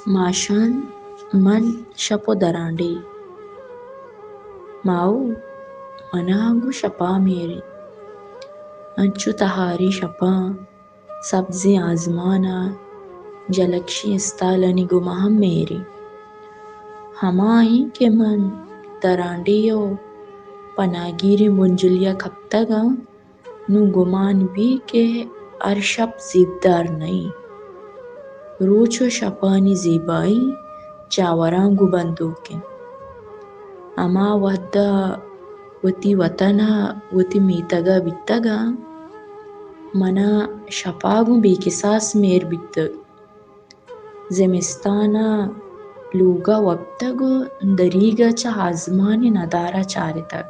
ماشان من شپ ءُ درانڈیہ۔ ماہو، من ءَ گوں شپ ءَ مہر اِنت۔ انچو تہاری شپاں، سبزیں آزمان ءَ، جلکشیں استالانی گوما ہم مہر اِنت۔ ہما اِنت کہ من درانڈیہ ءُ پناہگیریں بنجلے ءَ کپتگ آں، نوں گمان بیت کہ ہر شپ زیبدار نہ اِنت۔ روچ ءُ شپانی زیبائی جاوراں گوں بندوک اِنت۔ ہما وہد ءَ وتی وتن ءَ وتی میتگ ءَ بیتگ آں، من ءَ شپ ءَ گوں بے کساس مہر بیتگ۔ زمستان ءَ لوگ ءَ وپتگ ءُ دریگ ءَ چہ آزمان ءِ ندارہ چارتگ۔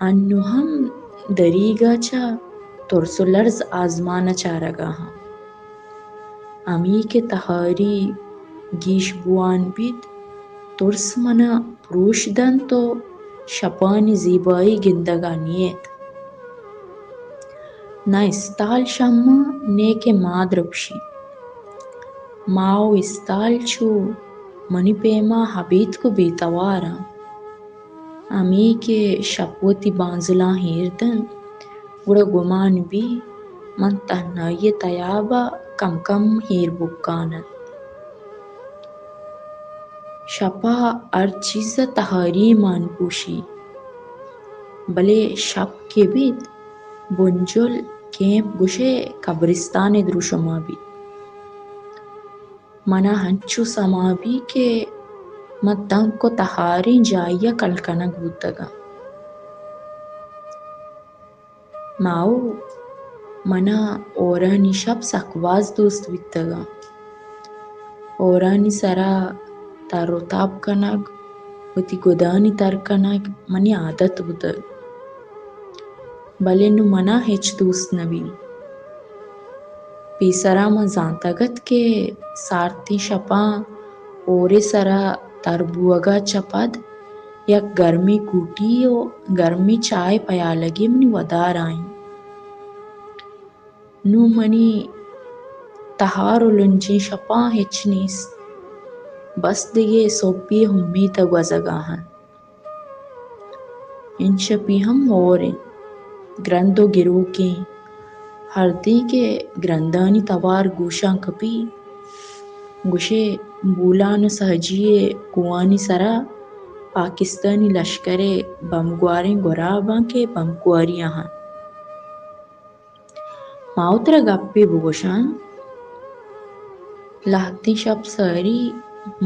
انوں ہم دریگ ءَ چہ ترس ءُ لرز آزمان ءَ چارگ ءَ آں۔ ہمے کہ تہاری گیش بوان بیت، ترس من ءَ پروش دنت ءُ شپانی زیبائی گندگ ءَ نیت۔ نہ استال شہماں، نئے کہ ماہ درپشی۔ ماہ ءُ استال چو منی پیما ابیتک ءُ بے توار آں۔ ہمے کہ شپ وتی بانزلاں ایر دنت، گڑا گمان بیت من تہنائی ءِ تیاب ءَ کم کم ایر بوگ ءَ آں۔ شپ ءَ ہر چیز ءَ تہاری مان پوشی، بلے شپ کہ بیت، بنجل، کیمپ گوشئے قبرستان ءِ دروشم ءَ بیت۔ من ءَ انچو سما بیت کہ من تنک ءُ تہاریں جاہے ءَ کل کنگ بوتگ آں۔ ماہو، من ءَ ہورانی شپ سک باز دوست بیتگ آں۔ ہورانی سرا تر ءُ تاب کنگ، وتی گدانی تر کنگ منی عادت بوتگ۔ بلے نوں من ءَ ہچ دوست نہ بیت۔ پیسرا من زانتگ ات کہ سارتیں شپاں ہورے سرا تر بوگ ءَ چہ پد یک گرمیں کوٹی ءُ گرمیں چاہ ءِ پیالگے منی ودار ءَ اِنت۔ نوں منی تہار ءُ لنجیں شپاں ہچ نیست۔ بس دگہ سہبے ءِ امیت ءَ گوزگ ءَ آں۔ انشپی ہم ہور اِنت، گرند ءُ گروکیں۔ ہردیں کہ گرندانی توار گوشاں کپی، گوشئے بولان ءُ سہجی ءِ کوہانی سرا پاکستانی لشکر ءِ بمبگواریں گوراب آں کہ بمبگواری ءَ آں۔ ماہو، ترا گپے بگوشاں۔ لہتیں شپ ساری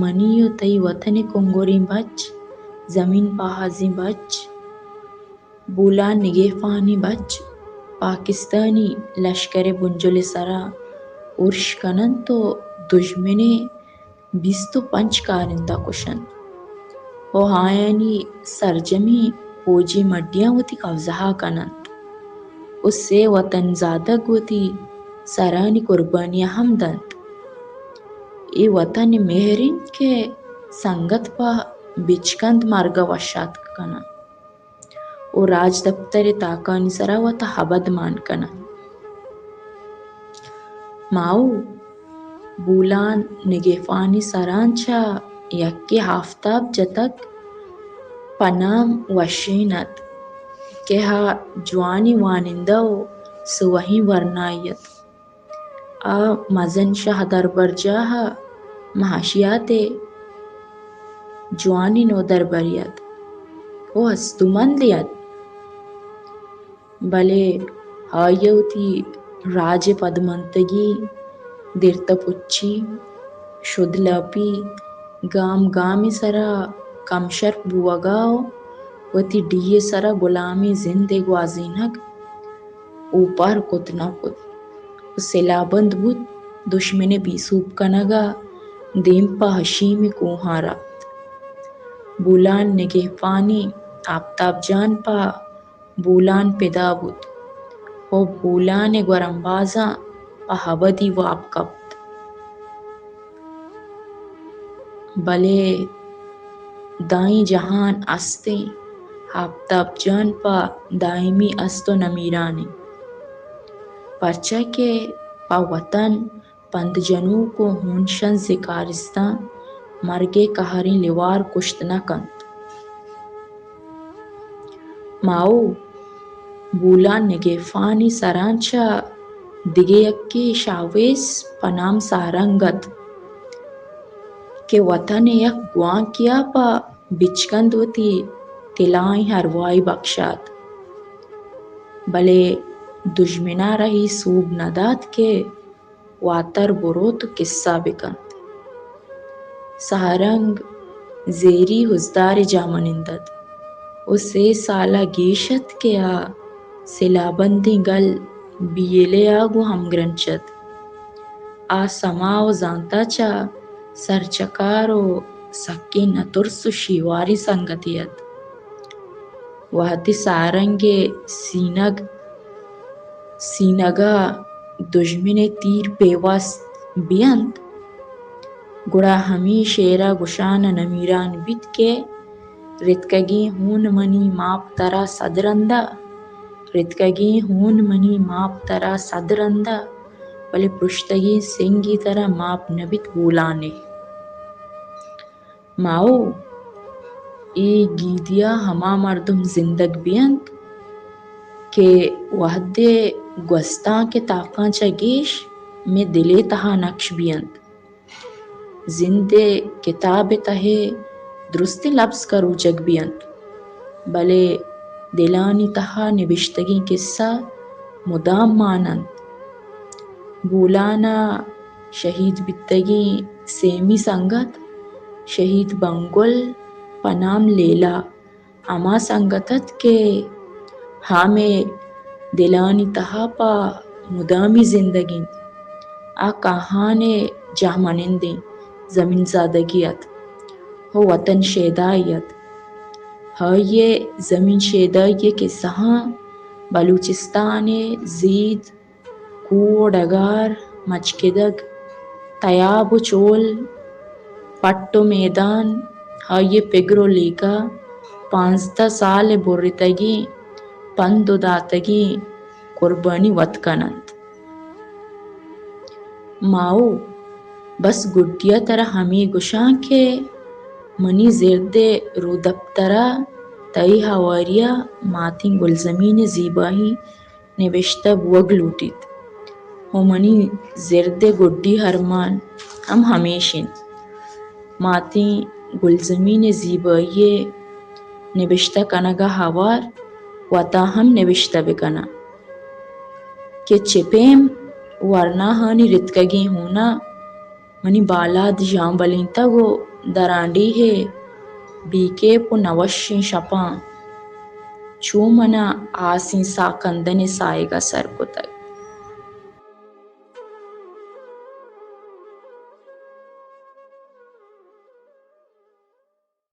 منی ءُ تئی وتن ءِ کنگریں بچ، زمین پہازیں بچ، بولان نگہپانی بچ، پاکستانی لشکر ءِ بنجل ءِ سرا ارش کن اَنت ءُ دژمن ءِ بیست ءُ پنچ کارندہ کش اَنت ءُ آیانی سرجمیں پوجی مڈیاں وتی قبضہ ءَ کن اَنت ءُ سے وطن زادگ وتی سرانی قربانیاں ہم دنت۔ اے وطن ءِ مہر اِنت کہ سنگت پہ بچکند مرگ ءَ وش آتک کن اَنت ءُ راجدپتر ءِ تاکانی سرا وت ءَ ابد مان کن اَنت۔ ماہو، بولان نگہپانی سراں چہ یکے آفتاب جتگ، پہ نام وشین اَت کہ آ جوانیں وانندہ ءُ سوہیں ورنایے اَت۔ آ مزن شاہ دربرجاہ ءَ مہاشیات ءِ جوانیں نودربرے اَت ءُ استومندے اَت، بلے آئی ءَ وتی راج ءِ پدمنتگی، درتہ پچی، شدلاپی، گام گامے سرا کمشرپ بوگ ءَ ءُ وتی ڈیھ ءِ سرا گلامیں زندے گوازینگ اوپار کت نہ کت ءُ سلاہ بند بوت دشمن ءِ بے سوب کنگ ءَ دیم پہ ہشیم ءِ کوہاں رپت۔ بولان نگہپانی آپتاب جان پہ بولان پدا بوت ءُ بولان ءِ گورمبازاں پہ ابدی واب کپت۔ بلے دائیں جہان استیں، آپتاب جان پہ دائمی است ءُ نمیران اِنت، پرچا کہ پہ وطن، پند جنوک ءُ ہون شنز ءِ کارستاں مرگ ءِ قہریں لیوار کشت نہ کنت۔ ماؤ، بولان نگیفانی سراں چہ دگہ یکے شاویس پہ نام سارنگ ات کہ وطن ءِ یک گوانکے ءَ پہ بچکند وتی تلائیں ارواہے بکشات، بلے دژمن ءَ را اے سوب نہ دات کہ واتر بروت ءُ کسہ بکنت۔ سہرنگ زیری ہزدار ءِ جاہ منند ات ءُ سے سال ءَ گیش ات کہ آ سلاہ بندیں گل بی ایل اے ءَ گوں ہمگرنچ ات۔ آ سما ءُ زانت ءَ چہ سرچکار ءُ سکیں نترس ءُ شیواریں سنگتے ات۔ وہدے سارنگ ءِ سینگ، سینگ ءَ دژمن ءِ تیر پیوست بینت، گڑا ہمے شعر ءَ گشان ءَ نمیران بیت کہ رتکگیں ہون منی ماپ ترا صد رندا، رتکگیں ہون منی ماپ ترا صد رندا، بلے پرشتگیں سنگی ترا ماپ نہ بیت بولانے۔ ماؤ، اے گیدی ءَ ہما مردم زندگ بینت کہ وہدے گوستانک ءِ تاکاں چہ گیش مئے دل ءِ تہا نقش بینت۔ زند ءِ کتاب ءِ تہ ءَ درستیں لبز کروچگ بینت، بلے دلانی تہا نبشتگیں کسہ مدام مان انت۔ بولان ءَ شہید بیتگیں سیمی سنگت شہید بنگل پہ نام لیلا ہما سنگت ات کہ آ مئے دلانی تہا پہ مدامی زندگ انت۔ آ کاہان ءِ جاہ منندیں زمین زادگے ات ءُ وطن شیدائے ات۔ آئی ءِ زمین شیدائی ءِ کسہاں بلوچستان ءِ زید، کوہ ءُ ڈگار، مچکدگ، تیاب ءُ چول، پٹ ءُ میدان، آئی ءِ پگر ءُ لیکہ پانزدہ سال ءِ برتگیں پند ءُ داتگیں قربانی وت کن انت۔ ماؤ، بس گڈی ءَ ترا ہمے گشاں کہ منی زرد ءِ رودپتر ءَ تئی ہواری ءَ ماتیں گلزمین ءِ زیبائی نبشتہ بوگ لوٹیت ءُ منی زرد ءِ گڈی ارمان ہم ہمیش انت۔ ماتیں گلزمین ءِ زیبائی ءِ نبشتہ کنگ ءَ ہوار وتا ہم نبشتہ بکناں کہ چہ پیم ورناہانی رتکگیں ہون ءَ منی بالاد ژامبلینتگ ءُ درانڈیھ ءِ بے کیپ ءُ نوشیں شپاں چو من ءَ آسیں ساہ کندن ءِ ساہگ ءَ سر کتگ۔